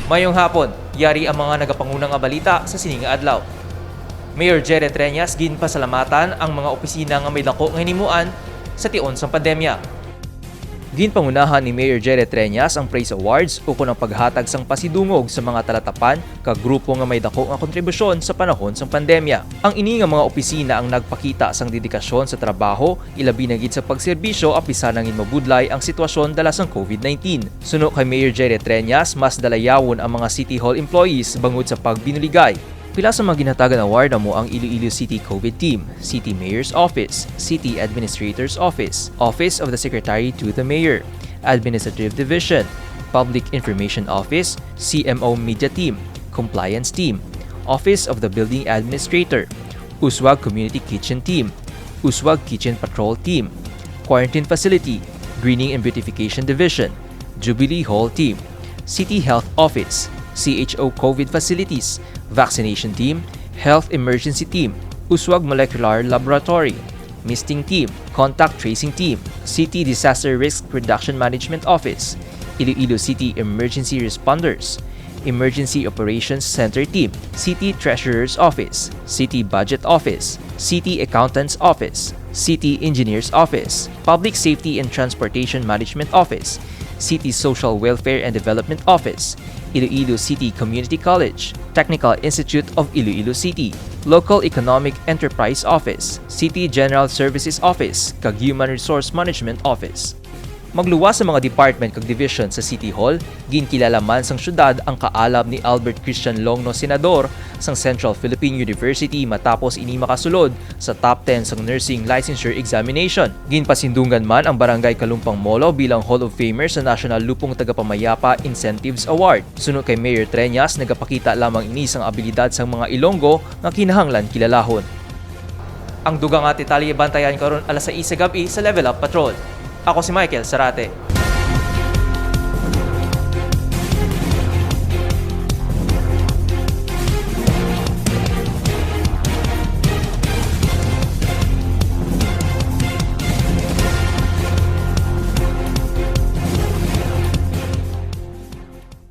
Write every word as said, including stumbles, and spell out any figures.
Mayong hapon, yari ang mga nagapanguna nga balita sa sini nga adlaw. Mayor Jerry Treñas ginpasalamatan ang mga opisina nga may dako nga hinimuan sa tion sang pandemya. Ginpangunahan ni Mayor Jerry Treñas ang Praise Awards ukon ang paghatag sang pasidungog sa mga talatapan kag grupo nga may dako nga kontribusyon sa panahon sang pandemya. Ang ini nga mga opisina ang nagpakita sang dedikasyon sa trabaho, ilabi na gid sa pagserbisyo apisan nangin mabudlay ang sitwasyon dala sang COVID nineteen. Suno kay Mayor Jerry Treñas, mas dalayawon ang mga City Hall employees bangod sa pagbinuligay. Pila sa mga ginhatagan award amo ang Iloilo City COVID Team, City Mayor's Office, City Administrator's Office, Office of the Secretary to the Mayor, Administrative Division, Public Information Office, C M O Media Team, Compliance Team, Office of the Building Administrator, Uswag Community Kitchen Team, Uswag Kitchen Patrol Team, Quarantine Facility, Greening and Beautification Division, Jubilee Hall Team, City Health Office, C H O COVID Facilities, Vaccination Team, Health Emergency Team, Uswag Molecular Laboratory, Misting Team, Contact Tracing Team, City Disaster Risk Reduction Management Office, Iloilo City Emergency Responders, Emergency Operations Center Team, City Treasurer's Office, City Budget Office, City Accountant's Office, City Engineer's Office, Public Safety and Transportation Management Office, City Social Welfare and Development Office, Iloilo City Community College, Technical Institute of Iloilo City, Local Economic Enterprise Office, City General Services Office, kag Human Resource Management Office. Magluwas sa mga department kag division sa City Hall, ginkilala man sang syudad ang kaalab ni Albert Christian Longno, senador sang Central Philippine University, matapos ini makasulod sa top ten sang nursing licensure examination. Ginpasindunggan man ang Barangay Kalumpang Molo bilang Hall of Famer sa National Lupong Tagapamayapa Incentives Award. Suno kay Mayor Treñas, nagapakita lamang ini sang abilidad sang mga Ilonggo nga kinahanglan kilalahon. Ang dugang nga detalye bantayan karon alas sais sa gab-i sa Level Up Patrol. Ako si Michael Sarate.